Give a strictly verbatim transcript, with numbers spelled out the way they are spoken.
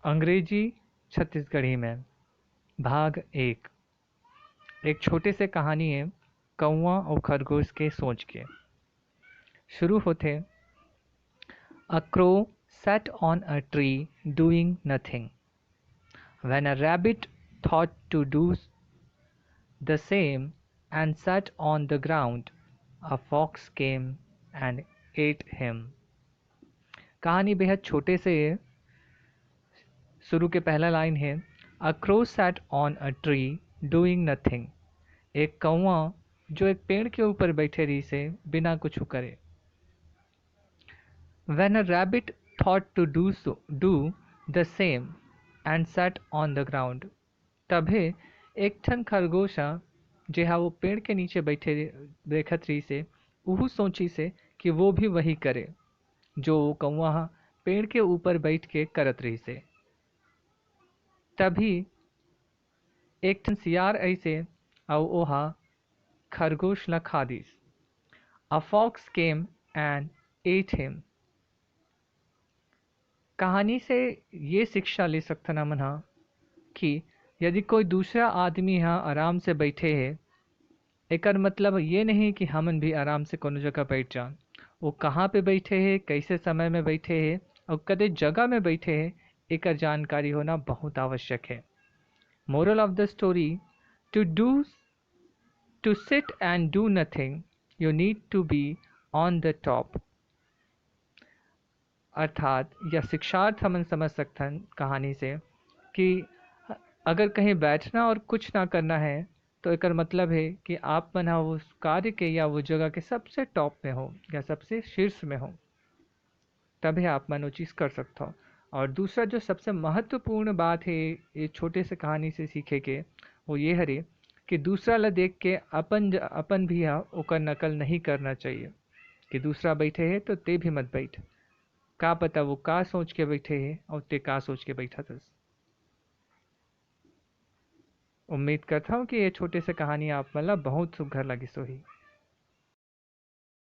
अंग्रेजी छत्तीसगढ़ी में भाग एक। एक छोटे से कहानी है कौवा और खरगोश के सोच के। शुरू होते, A crow sat on a tree doing nothing. When a rabbit thought to do the same and sat on the ground, a fox came and ate him. कहानी बेहद छोटे से है। शुरू के पहला लाइन है, A crow sat on a tree doing nothing. एक कौवा जो एक पेड़ के ऊपर बैठे रहिसे बिना कुछ करे। When a rabbit thought to do so, do the same and sat on the ground. तभे एक ठन खरगोश ह, जेहा वो पेड़ के नीचे बैठे देखत रहिसे, उहू सोचिसे कि वो भी वही करे, जो वो कौवा ह पेड़ के ऊपर बैठ के करत रहिसे। तभी एक ठन सियार अइसे, अउ ओहा खरगोश ला खा दिस। A fox came and ate him. कहानी से ये शिक्षा ले सकथन हमन ह कि यदि कोई दूसरा आदमी ह आराम से बैठे हे, एकर मतलब ये नहीं कि हमन भी आराम से कोनो जगह बैठ जान। वो कहाँ पे बैठे हे, कैसे समय में बैठे हे और कते जगह में बैठे हे, एकर जानकारी होना बहुत आवश्यक है। Moral of the story: to do, to sit and do nothing, you need to be on the top. अर्थात या शिक्षार्थ हमन समझ सकथन कहानी से कि अगर कहीं बैठना और कुछ ना करना है, तो एकर मतलब है कि आप मन ह उस कार्य के या वो जगह के सबसे टॉप में हो या सबसे शीर्ष में हो, तभी आप मन वो चीज़ कर सकथो। और दूसरा जो सबसे महत्वपूर्ण बात है ये छोटे से कहानी से सीखे के, वो ये हरे कि दूसरा ला देख के अपन ज-, अपन भी ह ओकर नकल नहीं करना चाहिए कि दूसरा बैठे है तो ते भी मत बैठ। का पता वो का सोच के बैठे है और ते का सोच के बैठा थस। उम्मीद करता हूँ कि ये छोटे से कहानी आप मन ला बहुत सुघर लगिस होही।